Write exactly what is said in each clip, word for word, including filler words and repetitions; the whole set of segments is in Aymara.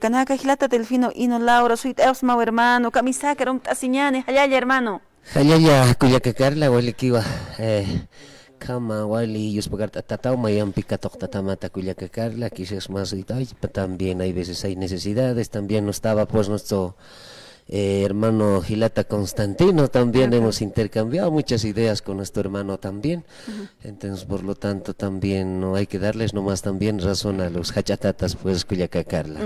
Kanaka jilata Delfino Ino Laura, suyt'awsmaw hermano, kamisaka rumt'asiñani, jallalla hermano. Jallalla kullaka Carla, walikiwa, eh, khama wali yuspagart'atataw, mayampi katuqtatamata kullaka Carla, quizás más y tal, también hay veces hay necesidades, también no estaba pues nuestro eh, hermano jilata Constantino, también hemos intercambiado muchas ideas con nuestro hermano también. Entonces, por lo tanto, también no hay que darles nomás también razón a los jach'atatas, pues, kullaka Carla.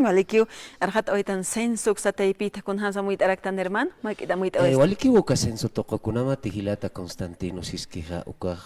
Walikiw, arxat'awaytan censo uksa taypita, kunjamsa amuyt'araktan hermano, mak'ita amuyt'awaytan. Eh, walikiw uka censo tuqu kunamati jilata Constantino siskixa uka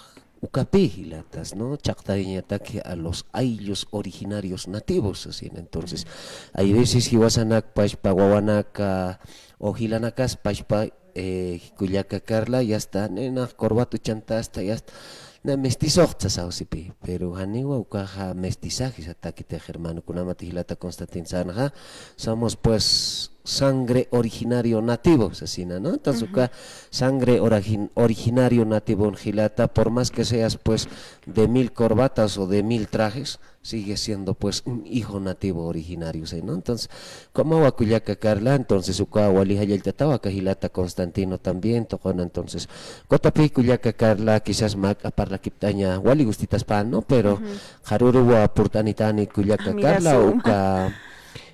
ukapi jilatas, ¿no? Chaqtayañataki a los ayllus originarios nativos, así, ¿no? Entonces, hay veces jiwasanak pachpa wawanaka o jilanakas pachpa, eh, kullaka Carla, ya está, nena, corbata uchanta hasta, ya está, na mestizoqta sawsipi, pero janiwa ukaxa mestizaje satakitix hermano, kunamati jilata Constantin sanxa, somos pues sangre originario nativo, sasina, ¿no? Entonces, uka sangre origin-, originario nativo jilata, por más que seas, pues, de mil corbatas o de mil trajes, sigues siendo, pues, un hijo nativo originario, ¿sí, no? Entonces, como wa kullaka Carla, entonces, uka wali jallallt'atawa aka jilata Constantino también, tuquna, entonces, kutapi kullaka Carla, quizás mä parlakipt'aña, wali gustitaspan, ¿no? Pero, qharüruwa purt'anitani kullaka Carla, uka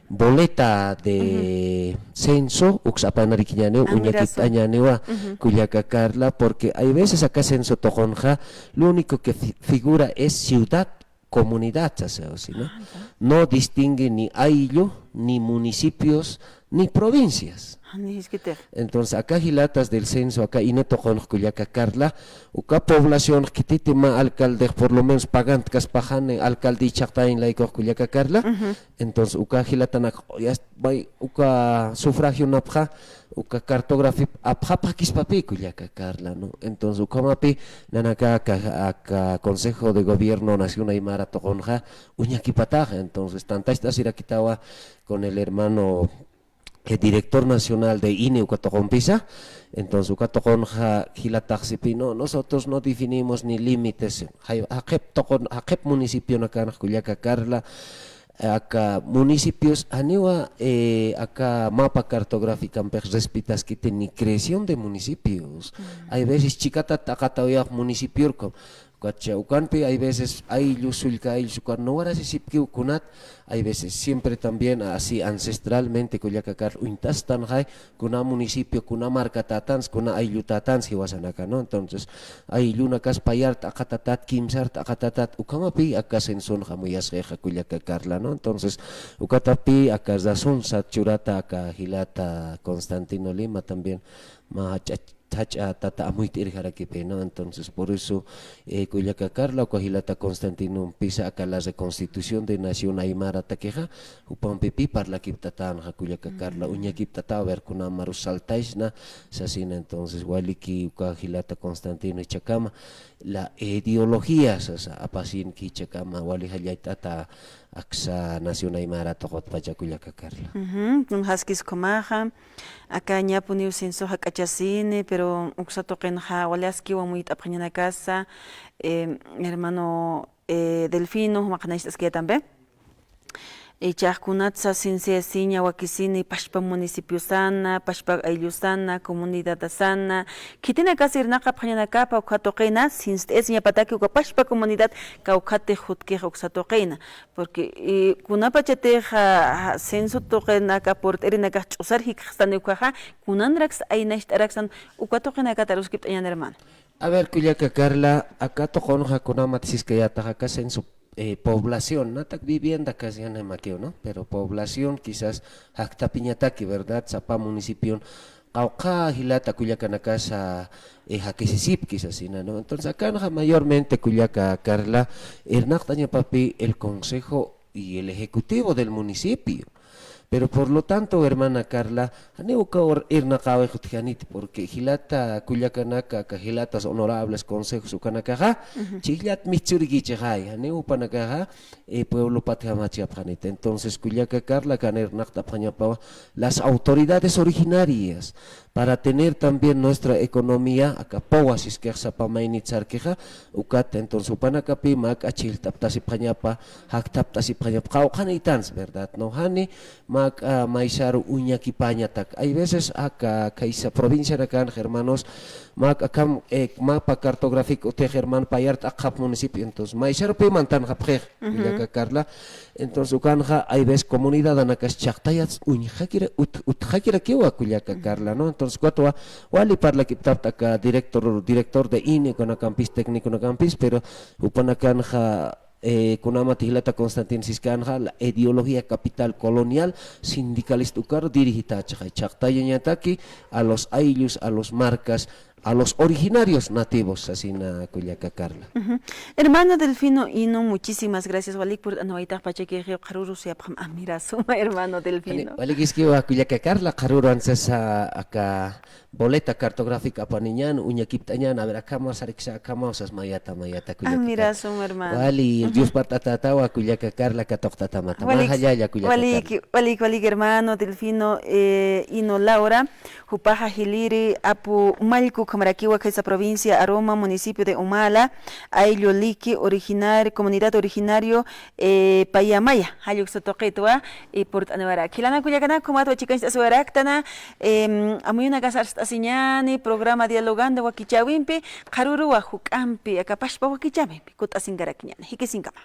boleta de censo, uksa apanarikiñäniw, uñakipt'añäniwa, kullaka Carla, porque hay veces aka censo tuqunxa, lo único que fi-, figura es ciudad, comunidad, sasa, ¿sí, no? No distingue ni ayllu, ni municipios, ni provincias. Entonces, aka jilatas del censo, aka INE tuqunx kullaka Carla, uka población khititi mä alcalde, por lo menos pagant kaspaxani alcalde chaqtañ laykux kullaka Carla, entonces, uka jilatanak, ya est-, bay, uka sufragionapxa, uka cartografía apxapxakispapï kullaka Carla, ¿no? Entonces, ukhamapi, nanaka, aka, aka Consejo de Gobierno Nación Aymara tuqunxa, uñakipataxa, entonces, tantacht'asirakitawa con el hermano, eh, director nacional de INE, uka tuqumpisa, entonces, uka tuqunxa, jilataxsipi, no, nosotros no definimos ni límites, jay-, jaqip tuqun, jaqip municipionakanx kullaka Carla, aka municipios, janiwa, eh, aka mapa cartográficampix respetaskiti ni creación de municipios. Hay veces chikatat t'aqatawiyax municipiorku. Ukacha, ukanpi hay veces ayllu, sullka ayllu, ukan no warasisipkiw kunat, hay veces siempre también así ancestralmente kullaka Carla uñtastanxay, kuna municipio, kuna markatätans, kuna ayllutätans jiwasanaka, ¿no? Entonces, ayllunakas payar t'aqatatat, kimsar t'aqatatat, ukhamapi aka censonx amuyasxixa kullaka Carla, ¿no? Entonces, ukatapï aka razonsat churata aka jilata Constantino Lima también mä jach'a, jach'a tata amuyt'irjarakipï, ¿no? Entonces, por eso, eh, kullaka Carla, uka jilata Constantinompisa aka la reconstitución de nación aymara takixa, jupampipï parlakipt'atänxa kullaka Carla, uñakipt'atäwa, a ver, kuna marus saltaysna, sasina, entonces, waliki uka jilata Constantino jichhakama, la ideología, sasa, apasinki jichhakama, wali jallayt'ata aksa nación aymara tuqutpacha kullaka Carla. Ujú, kunjaskis ukhamaxa, aka ñapuniw censo jak'achasini, pero uksa tuqinxa wali askiwa amuyt'apxañanakasa, eh, hermano, eh, Delfino, jumax nayacht'askayätampi. Jichhax kunatsa censayasiña wakisini pachpa municipiosana, pachpa ayllusana, comunidadasana, khitinakasa irnaqapxañanakapa uka tuqina, censt'ayasiñapataki uka pachpa comunidad kawkhatix jutkix uksa tuqina. Porque, eh, kunapachatix, ah, censo tuqinaka purt'irinakax ch'usar jikxstani ukaxa, kunanraksa aynacht'araksan uka tuqinakat aruskipt'añäni, hermano. A ver, kullaka Carla, aka tuqunxa kunamat siskayätax aka censo, eh, población, natak vivienda casi janimakiw, ¿no? Pero población quizás jaktapiñataki, ¿verdad? Sapa municipion, qawqha jilata kullakanakasa, eh, jakisisipki sasina, ¿no? Entonces, akanxa mayormente kullaka Carla, irnaqt'añapapï el consejo y el ejecutivo del municipio. Pero por lo tanto, hermana Carla, janiw uka irnaqäwix utjaniti, porque jilata kullakanaka, aka jilatas honorables, consejos ukanakaxa, chhijllat misturikichixay, janiw jupanakaxa, eh, pueblopat jamachapxaniti. Entonces, kullaka Carla, kan irnaqt'apxañapawa, las autoridades originarias, para tener también nuestra economía, aka powa siskix sapa maynit sarkixa, ukat, entonces, jupanakapi mä juk'a chhijllt'aptasipxañapa, jakthaptasipxañapa, qawqhanïtansa, ¿verdad? No, jani, mä juk'a, ah, maysaru uñakipañatak. Hay veces aka khaysa provincianakanxa, hermanos, mä juk'a akham, eh, mapa cartográfico utjix, hermano, payar t'aqhap municipio, entonces maysarupi mantanxapxix, kullaka Carla. Entonces ukanxa hay veces comunidadanakas chhaqtayats uñjakira, ut-, utjakirakiwa, kullaka Carla, ¿no? Entonces ukat wali parlakiptapxta aka director, director de INE ukanakampis, técnicokunakampis, pero jupanakanxa, eh, kunamati jilata Constantino siskanxa, la ideología capital colonial sindicalista ukaru dirigitächixay, chhaqtayañataki a los ayllus, a los markas, a los originarios nativos, sasina, kullaka Carla. Hermano Delfino Hino, muchísimas gracias. Walik purt'anwaytax pachakixi, qharürus yapxam, admirasuma, hermano Delfino. Walikiskiwa, kullaka Carla, qharüruwan sasa aka boleta cartográfica apaniñan, uñakipt'añan, a ver, akhama sariksa, akhama sas mayata, mayata, kullaka Carla. Admirasuma, hermano. Wali, Dios parlt'atätawa, kullaka Carla, katuqt'atamata. Walik, mä jallalla, kullaka Carla. Walik, walik, walik, hermano Delfino, eh, Hino Laura, jupaxa jiliri apu mallku ukhamarakiwa khaysa provincia Aroma, municipio de Humala, ayllu Liki, originar-, comunidad originario, eh, Payamaya, jall uksa tuqitwa, y purt'aniwarak. Jilanaka kullakanaka, jumat wachikancht'asiwaraktana, em, amuyunakas arst'asiñäni programa Dialogando wakichäwimpi, qharüruwa juk'ampi, aka pachpa wakichäwimpi, kutt'asinkarakiñäni, jikisinkama.